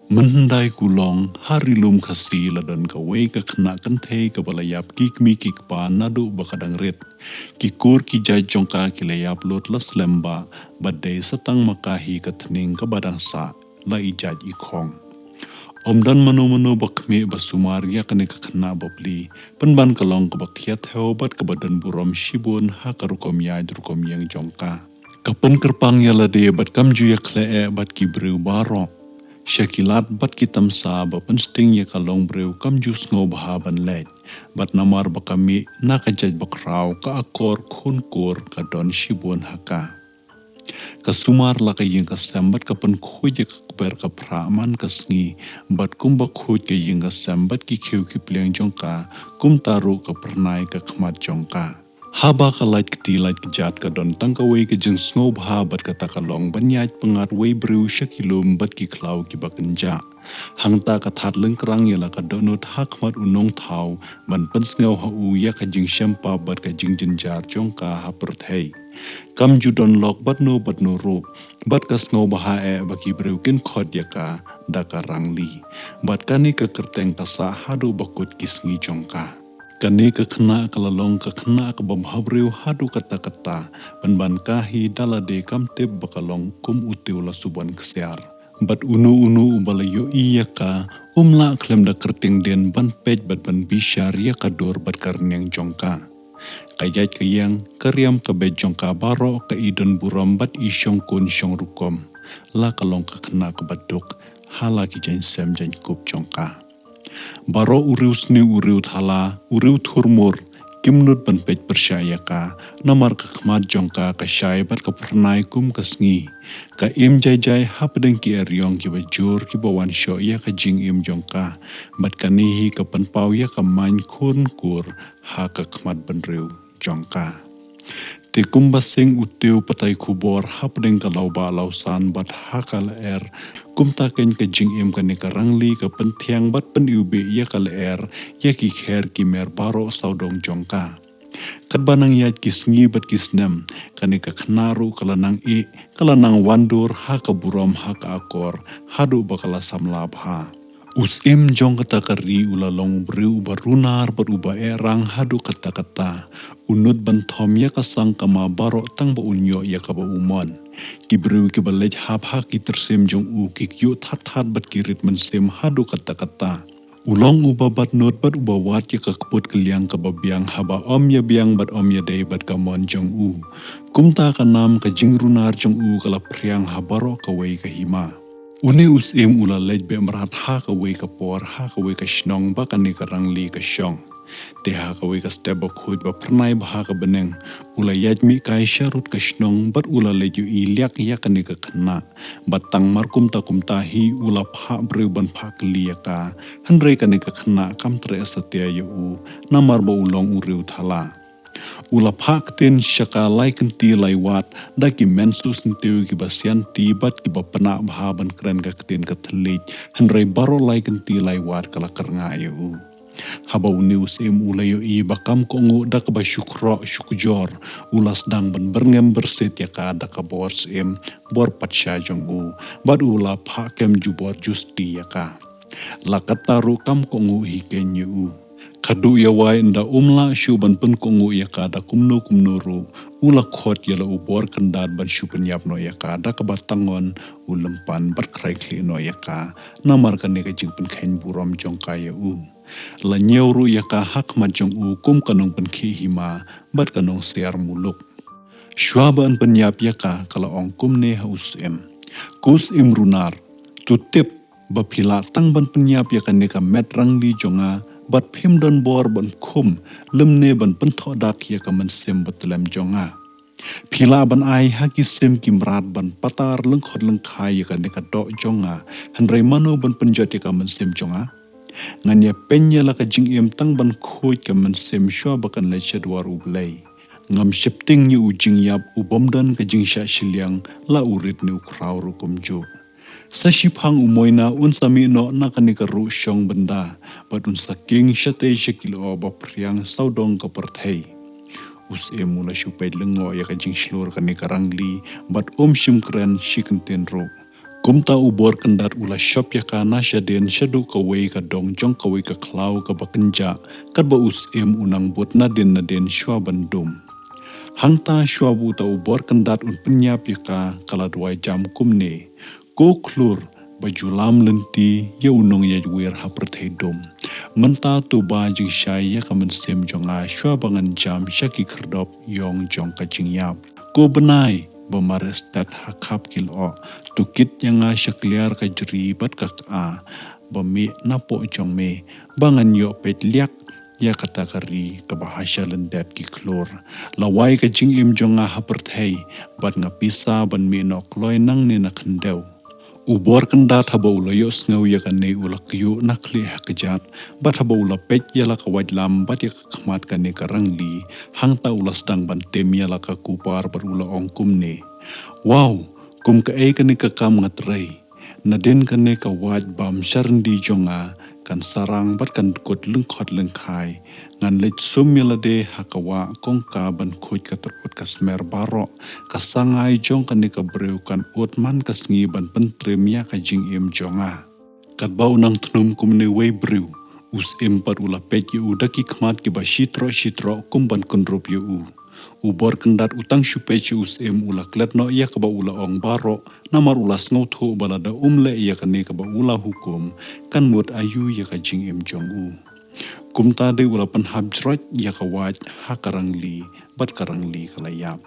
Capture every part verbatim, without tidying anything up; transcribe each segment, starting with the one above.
Mynhyndai kulong, ha ri lum Khasi la don kawei ka khynnah kynthei kaba la ïap ki kmie ki kpa naduh ba ka dang rit. Ki kur ki jait jong ka ki la ïap lut la slem bha, bad dei sa tang ma ka hi ka thning kaba dang sah, la i jait i khong. Ym don mano mano ba khmih ba sumar ïa kane ka khynnah bapli, pynban ka long kaba khia thew bad kaba don burom shibun ha ka rukom ïaid rukom ïeng jong ka. Ka pynkyrpang ïa lade bad kam ju ïa khleh eh bad ki briew baroh. Sha ki lad bad ki tamsa ba pynsting ïa ka longbriew kam ju sngewbha ban leit. Bad namar ba ka mih na ka jait bakhraw, ka akor khun kur ka don shibun ha ka. Ka sumar la ka ïing ka sem bad ka pynkhuid ïa ka kper ka phrah man ka sngi, bad kumba khuid ka ïing ka sem bad ki khiew ki pliang jong ka, kumta ruh ka phyrnai ka khmat jong ka. Haba ka lait kti lait kjat ka don tang kawei ka jingsngewbha bad kata ka long ban ïaid pyngngad wei briew sha ki lum bad ki khlaw kiba kynjah. Hangta ka thad lyngkrang ïa la ka dohnud ha khmat u nongthaw ban pynsngew ha u ïa ka jingshempap bad ka jingjynjar jong ka ha pyrthei. Kam ju don lok bad no bad no ruh, bad ka sngewbha eh ba ki briew kin khot ïa ka da ka rangli. Bad kane ka kyrteng ka sah haduh ba kut ki sngi jong ka. Kane ka khynnah ka la long ka khynnah kaba bhabriew haduh katta katta, pynban ka hi da lade kam tip ba ka long kum u tiew la subon ksiar. Bad uno uno uba la ïohi ïa ka, um lah khlem da kyrteng dien ban peit bad ban bishar ïa ka dur bad ka rynïeng jong ka. Ka ïaid ka ïeng, ka riam ka beit jong ka baroh ka i don burom bad i shongkun shongrukom. La ka long ka khynnah kaba duk ha la ki jaiñ sem jaiñ kup jong ka. Baroh u riew sniew u riew thala, u riew thurmur, kim nud ban peit pyrshah ïa ka, namar ka khmat jong ka ka shai bad ka phyrnai kum ka sngi. Ka im jai jai hapdeng ki eriong kiba jur kiba wan shoh ïa ka jingim jong ka, bad kane hi ka pynpaw ïa ka maiñ khun kur ha ka khmat bynriew jong ka. Te kumba sing u tiew pathai khubor hapdeng ka lawbah lawsan bad ha ka lyer, kumta keiñ ka jingim kane ka rangli ka pynthiang bad pyniwbih ïa ka lyer, ïa ki kher ki mer baroh sawdong jong ka. Katba nang ïaid ki sngi bad ki snem, kane ka khynnah ruh ka la nang ïeh, ka la nang wandur ha ka burom ha ka akor, haduh ba ka la samla bha. U syiem jong kata ka ri u la long u briew uba runar bad uba eh rang haduh katta katta. U nud ban thom ïa ka sang kama baroh tang ba un ïoh ïa kaba u mon. Ki briew kiba leit hap ha ki tyrsim jong u ki kyiuh that that bad ki rit mynsiem haduh katta katta. U long uba bat nud bad uba wad ïa ka kput ka liang kaba biang haba ym ïa biang bad ym ïa dei bad ka mon jong u. Kumta ka nam ka jingrunar jong u ka la phriang ha baroh kawei ka hima. Une u syiem u la leit beh mrad ha kawei ka por, ha kawei ka shnong ba kane ka rangli ka shong. Te ha kawei ka step ba khuid ba phyrnai bha ka bneng, u la ïaid mih kai sharud ka shnong bad u la leit ïohi liak ïa kane ka khynnah. Bad tang mar kumta kumta hi u la phah briew ban phah kylli ïa ka, hynrei kane ka khynnah kam treh satia ïa u, namar ba u long u riew thala. U la phah ktien sha ka lai kynti lai wad, da ki mynsuh syntiew kiba sianti bad kiba pynah bha ban kren ka ktien ka thylliej, hynrei baroh lai kynti lai wad ka la kyrngah ïa u. Haba une u syiem u la ïohi ba kam kohnguh da kaba shu khroh shu kjor, u la sdang ban byrngem byrsit ïa ka da ka bor syiem, bor patsha jong u, bad u la phah kem jubor justi ïa ka. La katta ruh kam kohnguh hi keiñ ïa u. Khadduh ïa wai ynda um lah shuh ban pynkohnguh ïa ka da kumno kumno ruh, u la khot ïa la u bor kyndat ban shu pynïap noh ïa ka da kaba tang ngon, u lympan bad khrai khlieh noh ïa ka, namar kane ka jingpynkheiñ burom jong ka ïa u. La ñiew ruh ïa ka ha khmat jong u kum ka nongpynkhih hima bad ka nongsiar muluk. Shuwa ba yn pynïap ïa ka, ka la ong kumne ha u syiem: Ko syiem runar, to tip ba phi lah tang ban pynïap ïa kane ka met rangli jong nga, bad phim don bor ban khum lymne ban pynthoh dak ïa ka mynsiem ba tlem jong nga. Phi lah ban ai ha ki sim ki mrad ban patar lyngkhot lyngkhai ïa kane ka doh jong nga, hynrei mano ban pynjot ïa ka mynsiem jong nga? Ngan ïa pynïa la ka jingim tang ban khuid ka mynsiem shuwa ba kan leit sha dwar U Blei. Ngam sheptieng ïa u jingïap u bym don ka jingshah shiliang, la u rit ne u khraw ruh kumjuh. Sa shiphang u moina un sa mih noh na kane ka ruh shong bynda, bad un sa king shatei sha ki lyoh ba phriang sawdong ka pyrthei. U syiem u la shu peit lyngngoh ïa ka jingshlur kane ka rangli, bad um shym kren shi kyntien ruh. Kumta u bor kyndat u la shop ïa ka na shadien shaduh kawei ka dong jong kawei ka khlaw kaba kynjah, katba u syiem u nang bud nadien nadien shuwa ban dum. Hangta shuwa ba uta u bor kyndat un pynïap ïa ka, ka la duwai jam kumne: Ko khlur, ba ju lam lynti ïa u nongïaid wir ha pyrthei dum. Mynta to ba jingshai ïa ka mynsiem jong nga shuwa ba ngan jam sha ki khyrdop ïong jong ka jingïap. Ko bnai, ba mareh stet ha khap ki lyoh, to kit ïa nga sha kliar ka jri bad ka kha, ba mih napoh jong me, ba ngan ïoh peit liak ïa kata ka ri kaba hasha lyndet ki khlur. Lawei ka jingim jong nga ha pyrthei, bad nga pisa ban mih noh kloi nangne na khyndew. U bor kyndat haba u la ïohsngew ïa kane u la kyiuh na khlieh ha kjat, bad haba u la peit ïa la ka waitlam bad ïa ka khmat kane ka rangli, hangta u la sdang ban tim ïa la ka kupar bad u la ong kumne: Wow, kum kaei kane ka kam nga trei. Nadien kane ka wait bam sharndi jong nga kan sarang bad kan kut lyngkhot lyngkhai. Ngan leit sum ïa lade ha ka wah kongka ban khuid ka tyrut ka smer baroh. Ka sangai jong kane ka briew kan ud man ka sngi ban pyntrim ïa ka jingim jong nga. Katba u nang thnum kumne wei briew, u syiem pat u la peit ïa u da ki khmat kiba shi troh shi troh kum ban kynrup ïa u. U bor kyndat u tang shu peit sha u syiem u la klet noh ïa kaba u la ong baroh, namar u la sngewthuh ba lada um leh ïa kane kaba u la hukum, kan mut aïu ïa ka jingim jong u. Kumta de u la pynhap jrot ïa ka wait ha ka rangli, bad ka rangli ka la ïap.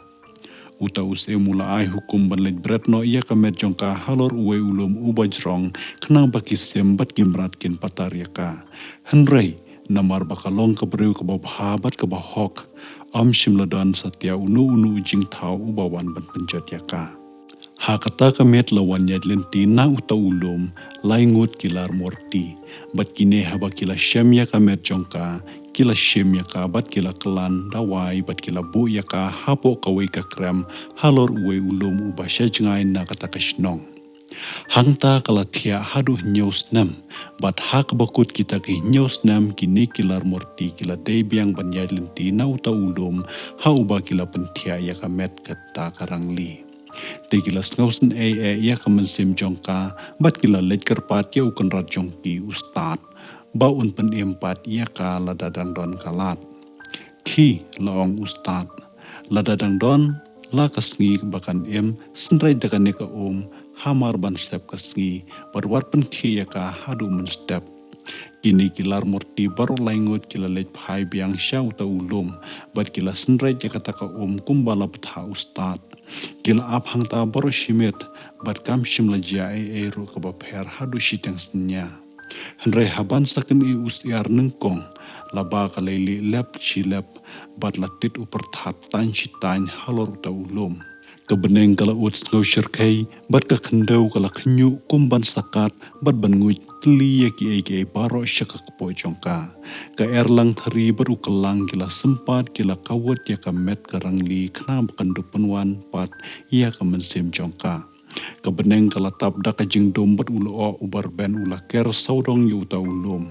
Uta u syiem u la ai hukum ban leit bret noh ïa ka met jong ka halor uwei u lum uba jrong, khnang ba ki sim bad ki mrad kin patar ïa ka. Hynrei, namar ba ka long ka briew kaba bha bad kaba hok, ym shym la don satia uno uno u jingthaw uba wan ban pynjot ïa ka. Ha kata ka met la wan ïaid lynti na uta u lum lai ngut ki lar murti. Bad kine haba ki la shem ïa ka met jong ka, ki la shim ïa ka bad ki la klan dawai bad ki la buh ïa ka hapoh kawei ka krem halor uwei u lum uba sha jngai na kata ka shnong. Hangta ka la thiah haduh hynñiew snem, bad ha kaba kut kita ki hynñiew snem kine ki lar murti ki la dei biang ban ïaid lynti na uta u lum ha uba ki la pynthiah ïa ka met kata ka rangli. Te ki la sngewsynei eh ïa ka mynsiem jong ka, bad ki la leit kyrpad ïa u kynrad jong ki u stad, ba un pynim pat ïa ka lada dang don ka lad. Khie, la ong u stad, lada dang don la ka sngi ba kan im, synreit da kane ka um, hamar ban sep ka sngi, bad wat pynkhie ïa ka haduh mynstep. Kine ki lar murti baroh lai ngut ki la leit phai biang sha uta u lum, bad ki la synreit ïa kata ka um kumba la bthah u stad. Ki la ap hangta baroh shi miet, bad kam shym la jia ei ei ruh kaba pher haduh shiteng synñia. Hynrei haban sa kane u syiar nyngkong, la ba ka lei lieh lep shi lep, bad la tit u pyrthat tang shi tang halor uta u lum. Ka bneng ka la ud sngew shyrkhei, bad ka khyndew ka la khñiuh kum ban sakat, bad ban nguid tylli ïa kiei kiei baroh sha ka kpoh jong ka. Ka erlang thari bad u kyllang ki la sympat ki la kawut ïa ka met ka rangli khnang ba kan dup pynwan pat ïa ka mynsiem jong ka. Ka bneng ka la tap da ka jingdum bad u lyoh uba rben u la ker sawdong ïa uta u lum.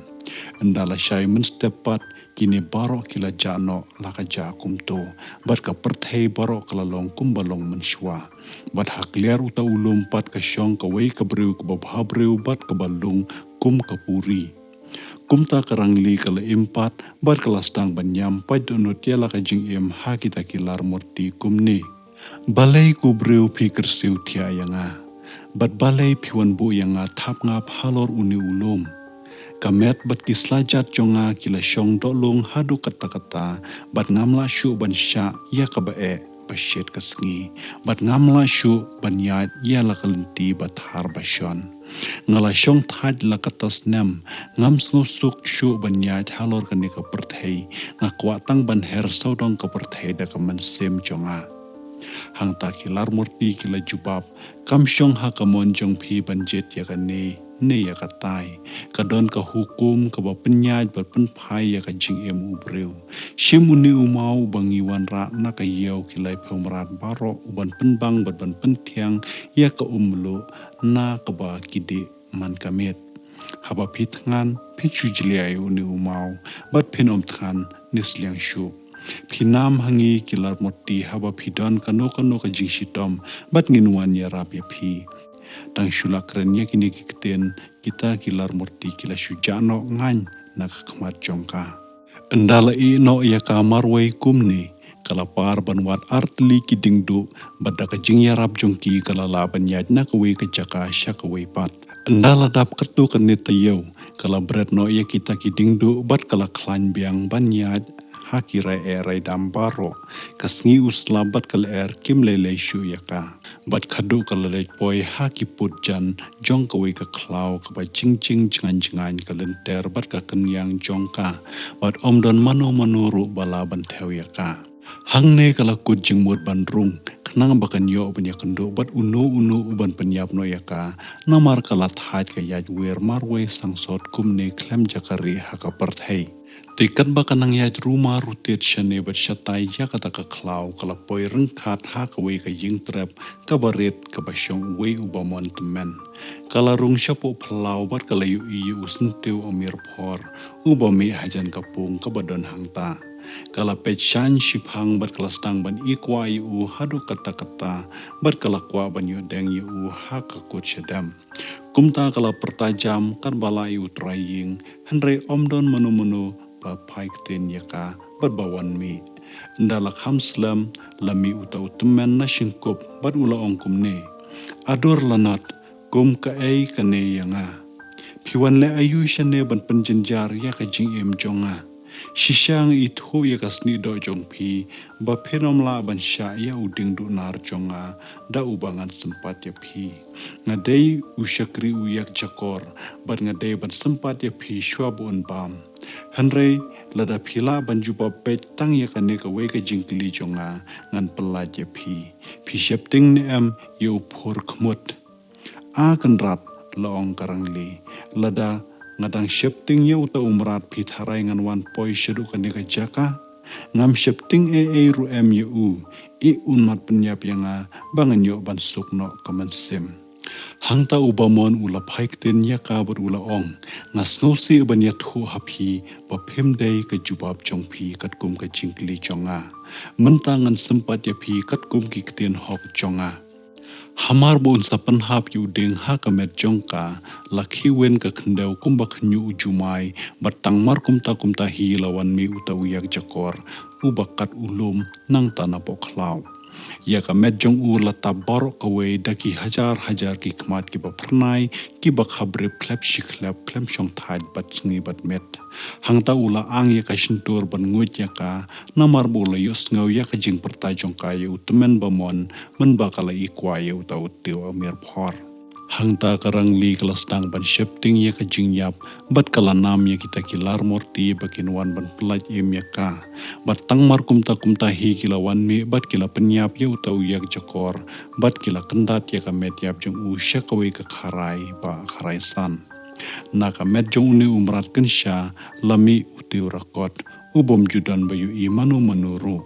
Ynda la shai mynstep pat, kine baroh ki la jah noh la ka jah kumto, bad ka pyrthei baroh ka la long kumba long mynshuwa. Bad ha kliar uta u lum pat ka shong kawei ka briew kaba bha briew bad kaba lung kum ka puri. Kumta ka rangli ka la im pat, bad ka la sdang ban ïam pait dohnud ïa la ka jingim ha kita ki lar murti kumne: Balei ko briew phi kyrsiew thiah ïa nga? Bad balei phi wan buh ïa nga thapngap halor une u lum? Ka met bad ki slajat jong nga ki la shong dohlung haduh katta katta, bad ngam lah shuh ban shah ïa kaba eh ba shit ka sngi, bad ngam lah shuh ban ïaid ïa la ka lynti ba thar ba shon. Nga la shong thait la katta snem, ngam sngewsuk shuh ban ïaid halor kane ka pyrthei, nga kwah tang ban her sawdong ka pyrthei da ka mynsiem jong nga. Hangta ki lar murti ki la jubab: Kam shong ha ka mon jong phi ban jied ïa kane ne ïa katai. Ka don ka hukum kaba pynïaid bad pynphai ïa ka jingim u briew. Shim une u maw uba ngi wanrah na ka ïew ki laiphew mrad baroh, uban pynbang bad ban pynthiang ïa ka um mluh na kaba ki dih man ka miet. Haba phi thngan, phin shu jlia ïa une u maw, bad phin ym thngan ne sliang shuh. Phi nam ha ngi ki lar murti haba phi don kano kano ka jingshitom, bad ngin wan ïarap ïa phi. Tang shu la kren ïa kine ki ktien, kita ki lar murti ki la shu jah noh ngaiñ na ka khmat jong ka. Ynda la ïeh noh ïa ka marwei kumne, ka la par ban wad artylli ki diengduh, bad da ka jingïarap jong ki ka la lah ban ïaid na kawei ka jaka sha kawei pat. Ynda la dap katto katne taïew, ka la bret noh ïa kita ki diengduh bad ka la khlaiñ biang ban ïaid ha ki rai eh rai dam baroh. Ka sngi u slap bad ka lyer kim lei lei shuh ïa ka. Bad khadduh ka la leit poi ha ki pud jan jong kawei ka khlaw kaba jyngjyng jngai jngai ka lynter bad ka kynïang jong ka. Bad ym don mano mano ruh ba lah ban thew ïa ka. Hangne ka la kut jingmut ban rung, khnang ba kan ïoh ban ïakynduh bad uno uno uban pynïap noh ïa ka, namar ka la thait ka ïaid wir marwei sangsot kumne khlem jaka rieh ha ka pyrthei. Te katba ka nang ïaid rumar rutied shane bad shatai ïa kata ka khlaw ka la poi ryngkat ha kawei ka ïing trep kaba rit kaba shong uwei u bamon tymmen. Ka la rung shapoh phyllaw bad ka la ïohi ïa u syntiew Amir Phor, uba mih hajan ka pung kaba don hangta. Ka la peit shaiñ shiphang bad ka la sdang ban i kwah ïa u haduh katta katta, bad ka la kwah ban ïoh deng ïa u ha ka kut shadem. Kumta ka la pyrta jam katba lah ïa u trai ïing, hynrei ym don mano mano ba phai ktien ïa ka bad ba wan mih. Ynda la kham slem, la mih uta u tymmen na shynkup bad u la ong kumne: Adur Lanot, kum kaei kane ïa nga? Phi wan leh aïu shane ban pynjynjar ïa ka jingim jong nga? Shisha nga ithuh ïa ka snieh doh jong phi ba phin ym lah ban shah ïa u diengduh nar jong nga da uba ngan sympat ïa phi. Nga dei u shakri u ïakjakor bad nga dei ban sympat ïa phi shuwa ba un bam. Hynrei lada phi lah ban jubab beit tang ïa kane kawei ka jingkylli jong nga, ngan pyllait ïa phi. Phi sheptieng ne em ïa u phur khmut? A Kynrad, la ong ka Rangli, lada nga dang sheptieng ïa uta u mrad phi tharai ngan wan poi shaduh kane ka jaka? Ngam sheptieng ei ei ruh em ïa u, i un mat pynïap ïa nga ba ngan ïoh ban suk noh ka mynsiem. Hangta u bamon u la phai ktien ïa ka bad u la ong: Nga sngewsih ban ïathuh ha phi ba phim dei ka jubab jong phi katkum ka jingkylli jong nga. Mynta ngan sympat ïa phi katkum ki ktien hok jong nga. Hamar ba un sa pynhap ïa u dieng ha ka met jong ka, la khih win ka khyndew kumba khñiuh u jumai, bad tang mar kumta kumta hi la wan mih uta u ïakjakor uba kat u lum nangta napoh khlaw. Ïa ka met jong u la tap baroh kawei da ki hajar hajar ki khmat kiba phyrnai, kiba khabrip khlep shi khlep khlem shong thait bad sngi bad miet. Hangta u la ang ïa ka shyntur ban nguid ïa ka, namar ba u la ïohsngew ïa ka jingpyrta jong ka ïa u tymmen bamon, mynba ka la i kwah ïa uta u tiew Amir Phor. Hangta ka Rangli ka la sdang ban sheptieng ïa ka jingïap, bad ka la nam ïa kita ki lar murti ba kin wan ban pyllait im ïa ka. Bad tang mar kumta kumta hi ki la wan mih bad ki la pynïap ïa uta u ïakjakor, bad ki la kyndat ïa ka met ïap jong u sha kawei ka kharai ba kharai san. Na ka met jong une u mrad kynsha, la mih u tiew rakot, u bym ju don ba ïohi mano mano ruh.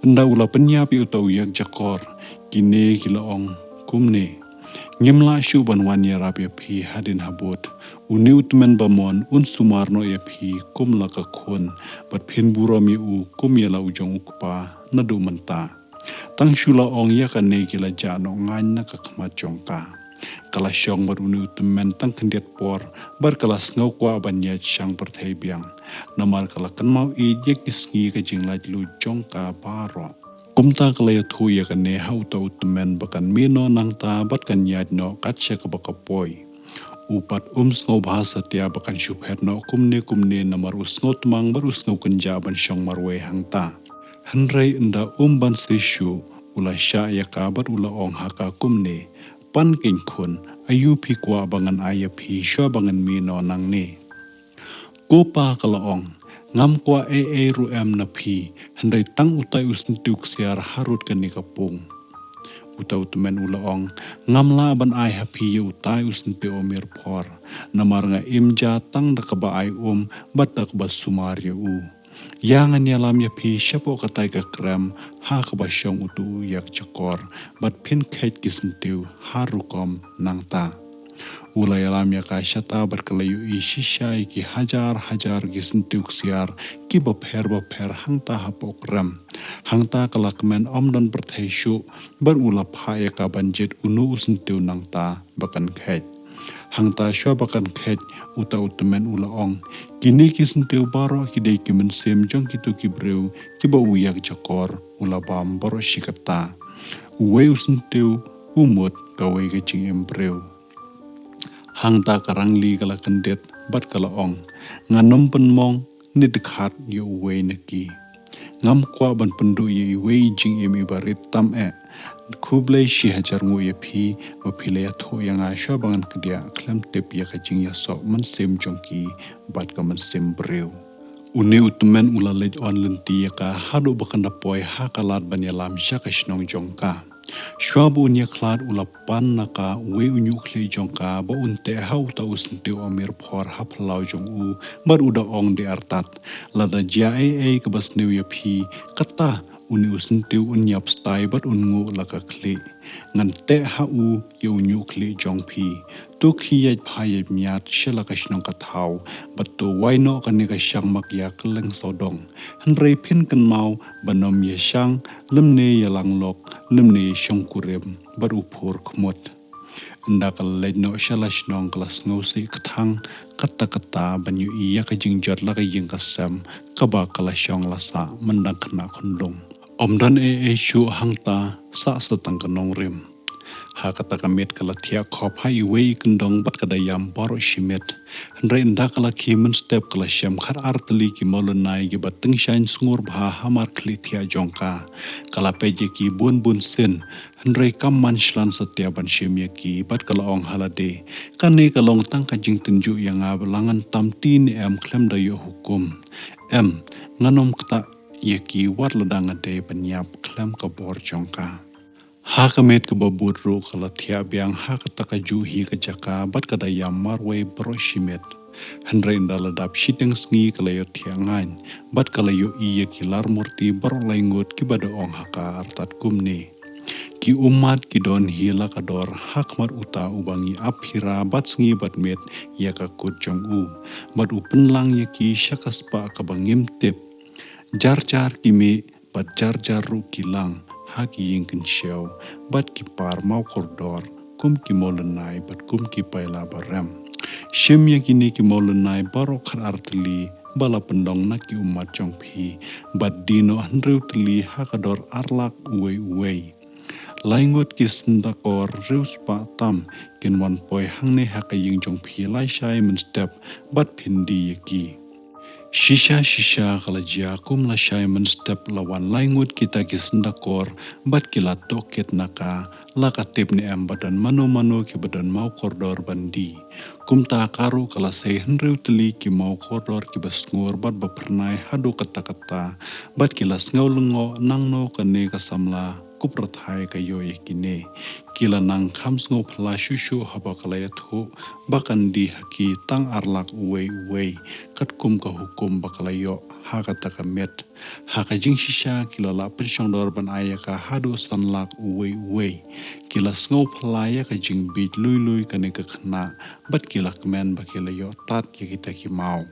Ynda u la pynïap ïa uta u ïakjakor, kine ki la ong kumne: Ngim lah shuh ban wan ïarap ïa phi hadien habud. Une u tymmen bamon un sumar noh ïa phi kum la ka khun, bad phin burom ïa u kum ïa la u jong u kpa naduh mynta. Tang shu la ong ïa kane ki la jah noh ngaiñ na ka khmat jong ka. Ka la shong bad une u tymmen tang khyndiat por, bad ka la sngew kwah ban ïaid shang pyrthei biang. Namar ka la kynmaw ïeit ïa ki sngi ka jinglaitluid jong ka baroh. Kumta ka la ïathuh ïa kane ha uta u tymmen ba kan mih noh nangta bad kan ïaid noh kat sha kaba ka poi. U pat um sngewbha satia ba kan shu phet noh kumne kumne namar u sngewtmang bad u sngewkynjah ban shong marwei hangta. Hynrei ynda um banse shuh, u la shah ïa ka bad u la ong ha ka kumne: Pan keiñ khun, aïu phi kwah ba ngan ai ïa phi shuwa ba ngan mih noh nangne? Ko pa, ka la ong, ngam kwah ei ei ruh em na phi, hynrei tang utai u syntiew ksiar harud kane ka pung. Uta u tymmen u la ong: Ngam lah ban ai ha phi ïa utai u syntiew Amir Phor, namar nga im ja tang da kaba ai um bad da kaba sumar ïa u. Ïa ngan ïalam ïa phi shapoh katai ka krem ha kaba shong utu u ïakjakor, bad phin kheit ki syntiew ha rukom nangta. U la ïalam ïa ka shata bad ka la ïohi shisha ïa ki hajar hajar ki syntiew ksiar kiba pher bapher hangta hapoh krem. Hangta ka la kmen ym don pyrthei shuh bad u la phah ïa ka ban jied uno u syntiew nangta ba kan kheit. Hangta shuwa ba kan kheit, uta u tymmen u la ong, kine ki syntiew baroh ki dei ki mynsiem jong kito ki briew kiba u ïakjakor u la bam baroh shi katta. Uwei u syntiew u mut kawei ka jingim briew. Hangta ka rangli ka la kyndit bad ka la ong, ngan ym pynmong ne dkhat ïa uwei na ki. Ngam kwah ban pynduh ïa iwei i jingim iba rit tam eh. Khublei shi hajar nguh ïa phi ba phi la ïathuh ïa nga shuwa ba ngan kdiah khlem tip ïa ka jingïasoh mynsiem jong ki bad ka mynsiem briew. Une u tymmen u la leit on lynti ïa ka haduh ba kan da poi ha ka lad ban ïalam sha ka shnong jong ka. Shuwa ba un ïakhlad u la pan na ka uwei u ñiuhkhlieh jong ka ba un teh ha uta u syntiew amir phor ha phyllaw jong u bad u da ong de artat, lada jia ei ei kaba sniew ïa phi, kata une u syntiew un ïap stai bad un nguh la ka khlieh. Ngan teh ha u ïa u ñiuhkhlieh jong phi. To khie ïaid pha ïaid miat sha la ka shnong ka thaw bad to wai noh kane ka shang mak ïa kylleng sawdong. Hynrei phin kynmaw ban ym ïa shang lymne ïa langlok lymne ïa shongkurim bad u phur khmut. Ynda ka la leit noh sha la shnong ka la sngewsih kthang katta katta ban ïohi ïa ka jingjot la ka ïing ka sem kaba ka la shong la sah myndang khynnah khunlung. Ym don ei ei shuh hangta, sah sa tang ka nongrim. Ha kata ka miet ka la thiah khop ha iwei i kyndong bad ka da ïam baroh shi miet. Hynrei ynda ka la khie mynstep ka la shem khat ar tylli ki mawlynnai kiba tyngshaiñ sngur bha hamar khlieh thiah jong ka. Ka la peit ïa ki bun bun sien, hynrei kam man shlur satia ban shem ïa ki bad ka la ong ha lade, kane ka long tang ka jingtynjuh ïa nga ba la ngan tam ti ne em khlem da ïoh hukum. Em, ngan ym ktah ïa ki wat lada nga dei ban ïap khlem ka bor jong ka. Ha ka miet kaba bud ruh ka la thiah biang ha kata ka juh hi ka jaka bad ka da ïam marwei baroh shi miet. Hynrei ynda la dap shiteng sngi ka la ïohthiah ngaiñ bad ka la ïohi ïa ki lar murti baroh lai ngut kiba da ong ha ka artat kumne, ki ummat ki don hi la ka dor ha khmat uta uba ngi ap hi ra bad sngi bad miet ïa ka kut jong u, bad u pynlang ïa ki sha ka spah kaba ngim tip. Jar jar ki mih bad jar jar ruh ki lang ha ki ïing kynshew bad ki par mawkordor kum ki mawlynnai bad kum ki paila ba rem. Shem ïa kine ki mawlynnai baroh khat ar tylli ba la pyndong na ki ummat jong phi bad die noh hynriew tylli ha ka dor ar lak uwei uwei. Lai ngut ki syndakor riewspah tam kin wan poi hangne ha ka ïing jong phi lashai mynstep bad phin die ïa ki. Shisha shisha ka la jia kum lashai mynstep la wan lai ngut kita ki syndakor bad ki la tohkit na ka, la ka tip ne em ba don mano mano kiba don mawkordor ban die. Kumta ka ruh ka la sei hynriew tylli ki mawkordor kiba sngur bad ba phyrnai haduh katta katta bad ki la sngew lyngngoh nangno kane ka samla kup rthai ka ïoh ïa kine. Ki la nang kham sngewphylla shuh shuh haba ka la ïathuh ba kan die ha ki tang ar lak uwei uwei katkum ka hukum ba ka la ïoh ha kata ka miet. Ha ka jingshisha ki la lah pynshongdor ban ai ïa ka haduh san lak uwei uwei. Ki la sngewphylla ïa ka jingbieit lui lui kane ka khynnah bad ki la kmen ba ki la ïoh tad ïa kita ki maw.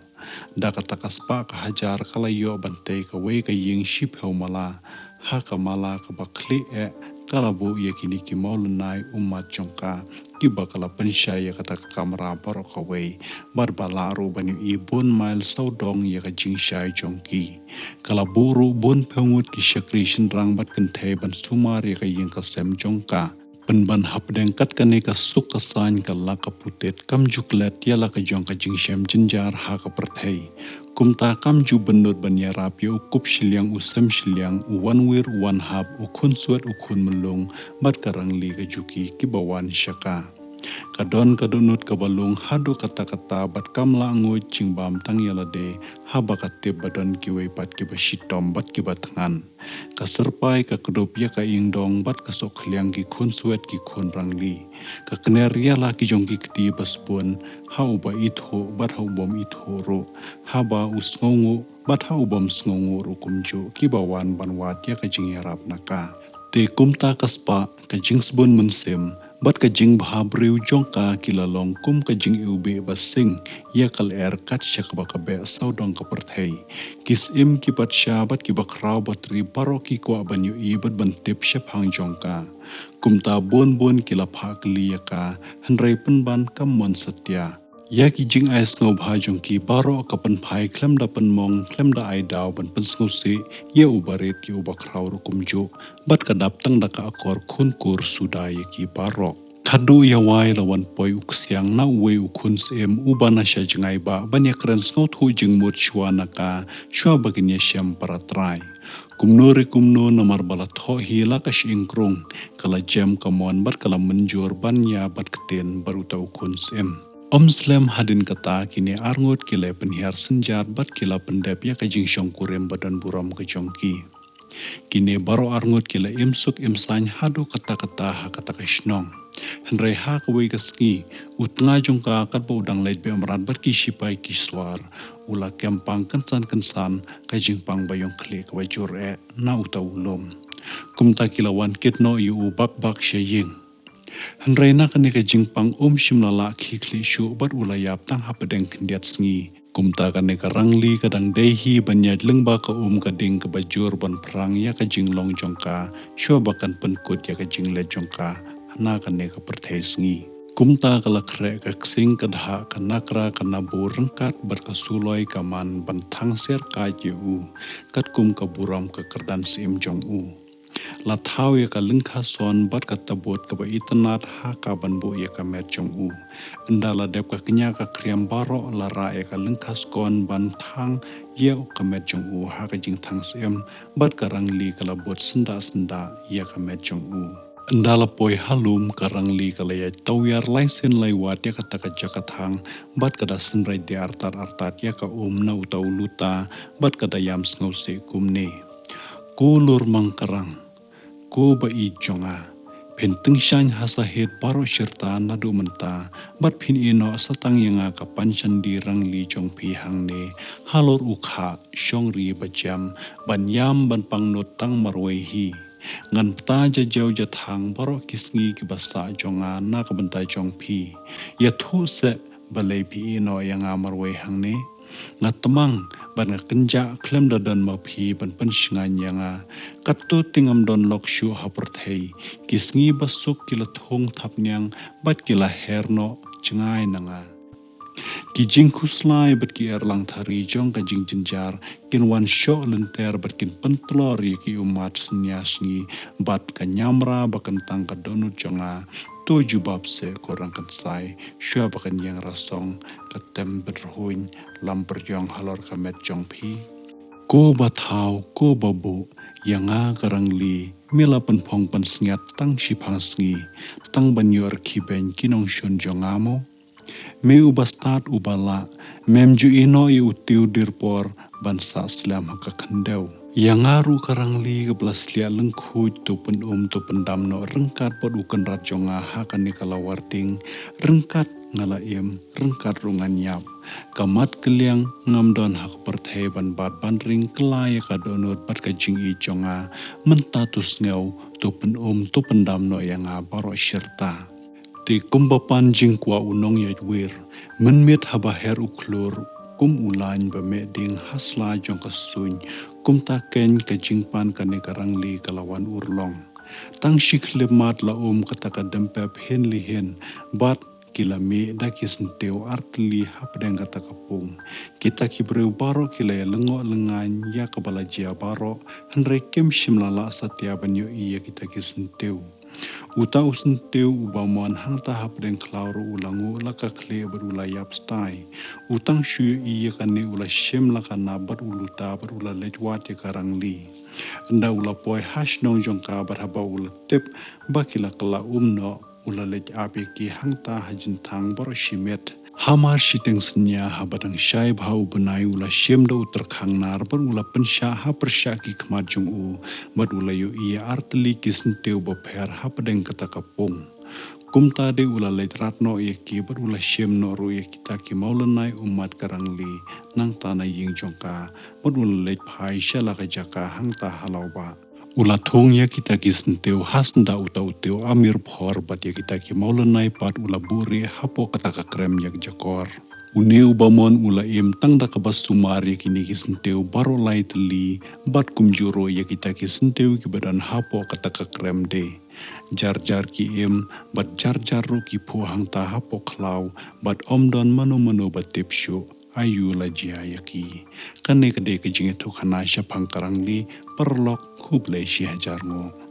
Da kata ka spah ka hajar ka la ïoh ban tei kawei ka ïing shiphew mala. Ha ka mala kaba khlieh eh ka la buh ïa kine ki mawlynnai ummat jong ka kiba ka la pynshai ïa kata ka kamra baroh kawei bad ba lah ruh ban ïohi bun mail sawdong ïa ka jingshai jong ki. Ka la buh ruh bun phew ngut ki shakri shynrang bad kynthei ban sumar ïa ka ïing ka sem jong ka. Pynban hapdeng kat kane ka suk ka saiñ ka la ka putit kam ju klet ïa la ka jong ka jingshem jynjar ha ka pyrthei. Kumta kam ju bynnud ban ïarap ïa u kup shiliang u sem shiliang, u wan wir u wan hap, u khun swet u khun myllung bad ka rangli ka juki kiba wan sha ka. Ka don ka dohnud kaba lung haduh katta katta bad kam lah nguid jingbam tang ïa lade haba ka tip ba don kiwei pat kiba shitom bad kiba thngan. Ka syrpai ka kdup ïa ka ingdong bad ka sohkhliang ki khun swet ki khun rangli. Ka kner ïa la ki jong ki kti ba sbun ha uba ithuh bad ha u bym ithuh ruh, haba u sngewnguh bad ha u bym sngewnguh ruh kumjuh kiba wan ban wad ïa ka jingïarap na ka. Te kumta ka spah ka jingsbun mynsiem Bad ka jingbha briew jong ka ki la long kum ka jingiwbih ba sing ïa ka lyer kat sha kaba ka beh sawdong ka pyrthei. Ki syiem, ki batsha bad ki bakhraw batri baroh ki kwah ban ïohi bad ban tip shaphang jong ka. Kumta bun bun ki la phah kylli ïa ka, hynrei pynban kam mon satia. Ïa ki jingai sngewbha jong ki baroh ka pynphai khlem da pynmong, khlem da ai daw ban pynsngewsih ïa u barit ïa u bakhraw ruh kumjuh, bad ka dap tang da ka akor khun kur suda ïa ki baroh. Khadduh ïa wai la wan poi u ksiang na uwei u khun syiem uba na sha jngai ba ban ïakren sngewthuh jingmut shuwa na ka, shuwa ba kin ïashem para trai. Kumno re kumno, namar ba la thoh hi la ka shyieng krung, ka la jem ka mon bad ka la mynjur ban ïa bat ktien bad uta u khun syiem. Ym slem hadien kata, kine arngut ki la pynhiar synjat bad ki la pyndep ïa ka jingshongkurim ba don burom ka jong ki. Kine baroh arngut ki la im suk im saiñ haduh katta katta ha kata ka shnong. Hynrei ha kawei ka sngi, u tnga jong ka katba u dang leit beh mrad bad ki shipai ki swar, u la kem pang kynsan kynsan ka jingpang ba ïong khlieh kaba jur eh na uta u lum. Kumta ki la wan kit noh ïa u bak bak sha ïing. Hynrei na kane ka jingpang um shym la lah khie khlieh shuh bad u la ïap tang hapdeng khyndiat sngi. Kumta kane ka Rangli ka dang dei hi ban ïaid lyngba ka um ka ding kaba jur ban phrang ïa ka jinglong jong ka, shuwa ba kan pynkut ïa ka jingleh jong ka na kane ka pyrthei sngi. Kumta ka la khreh ka ksing ka dhah, ka nakra ka nabu ryngkat bad ka suloi ka man ban thang siar kait ïa u, katkum ka burom ka kyrdan syiem jong u. La thaw ïa ka lyngkha son bad ka tabut kaba itynnad ha ka ban buh ïa ka met jong u. Ynda la dep ka kñia ka khriam baroh, la rah ïa ka lyngkha skon ban thang ïa ka met jong u ha ka jingthang syiem, bad ka Rangli ka la bud syndah syndah ïa ka met jong u. Ynda la poi ha lum, ka Rangli ka la ïaid tawiar lai sien lai wat ïa kata ka jaka thang, bad ka da synreit die artat artat ïa ka um na uta u luta, bad ka da ïam sngewsih kumne: Ko lur mang ka rang, ko ba ïeit jong nga, phin tyngshaiñ ha sahit baroh shirta naduh mynta, bad phin ïehnoh sa tang ïa nga ka Panshandi Rangli jong phi hangne, halor u khah shongri ba jem, ban ïam ban pangnud tang marwei hi. Ngan pta jajew jathang baroh ki sngi kiba sah jong nga na ka bynta jong phi. Ïathuh seh balei phi ïehnoh ïa nga marwei hangne. Nga tmang bad nga kynjah khlem da don ma phi ban pynshngaiñ ïa nga. Katto te ngam don lok shuh ha pyrthei. Ki sngi ba suk ki la thung thapniang bad ki la her noh jngai na nga. Ki jingkhuslai bad ki erlang thari jong ka jingjynjar kin wan shoh lynter bad kin pyntlor ïa ki ummat synñia sngi, bad ka ñiamra ba kyntang ka dohnud jong nga, to jubab seh ko Rangkynsai, shuwa ba kan ïeng rasong ka tem bynrhuiñ lam pyrïong halor ka met jong phi. Ko ba thaw, ko ba buh ïa nga ka Rangli, me la pynphong pynsngiat tang shiphang sngi, tang ban ïoh rkhie beiñ ki nongshun jong nga mo? Me uba stad uba lah, mem ju ïehnoh ïa u tiew dierpor ban sah slem ha ka khyndew. Ïa nga ruh ka Rangli kaba la sliah lyngkhuid, to pynum to pyndam noh ryngkat bad u kynrad jong nga ha kane ka lawar ding, ryngkat nga la im, ryngkat ruh ngan ïap. Ka mat ka liang ngam don ha ka pyrthei ban bat ban ring, kylla ïa ka dohnud bad ka jingïeit jong nga, mynta to sngew, to pynum to pyndam noh ïa nga baroh shirta. Te kumba pan jingkwah u nongïaid wir, mynmiet haba her u khlur, kum u laiñ ba meh ding ha sla jong ka suiñ, kumta keiñ ka jingpan kane ka Rangli ka la wan urlong. Tang shi khyllipmat la um kata ka dympep hin li hin, bad ki la mih da ki syntiew artylli hapdeng kata ka pung. Kita ki briew baroh ki la ïa lyngngoh lyngngain ïa kaba la jia baroh, hynrei kim shym la lah satia ban ïohi ïa kita ki syntiew. Uta u syntiew uba mon hangta hapdeng khlaw ruh u la nguh la ka khlieh bad u la ïap stai. U tang shu ïohi ïa kane u la shim la ka nap bad u luta bad u la leit wad ïa ka Rangli. Ynda u la poi ha shnong jong ka bad haba u la tip ba ki la kylla um noh, u la leit ap ïa ki hangta ha jingthang baroh shi miet. Hamar shiteng synñia haba dang shai bha u bnai u la shim da u tyrkhang nar bad u la pynshah ha pyrshah ki khmat jong u, bad u la ïohi artylli ki syntiew bapher hapdeng kata ka pung. Kumta de u la leit rat noh ïa ki bad u la shim noh ruh ïa kita ki mawlynnai ummat ka Rangli nangta na ïing jong ka, bad u la leit phai sha la ka jaka hangta ha Lawbah. U la thung ïa kita ki syntiew hasynda uta u tiew amir phor bad ïa kita ki mawlynnai pat u la buhrieh hapoh kata ka krem ïa ka jakor. Une u bamon u la im tang da kaba sumar ïa kine ki syntiew baroh lai tylli bad kumjuh ruh ïa kita ki syntiew kiba don hapoh kata ka krem de. Jar jar ki im bad jar jar ruh ki phuh hangta hapoh khlaw bad ym don mano mano ba tip shuh aïu la jia ïa ki. Kane ka dei ka jingïathuhkhana shaphang ka rangli. Paralok, khublei shihajar nguh.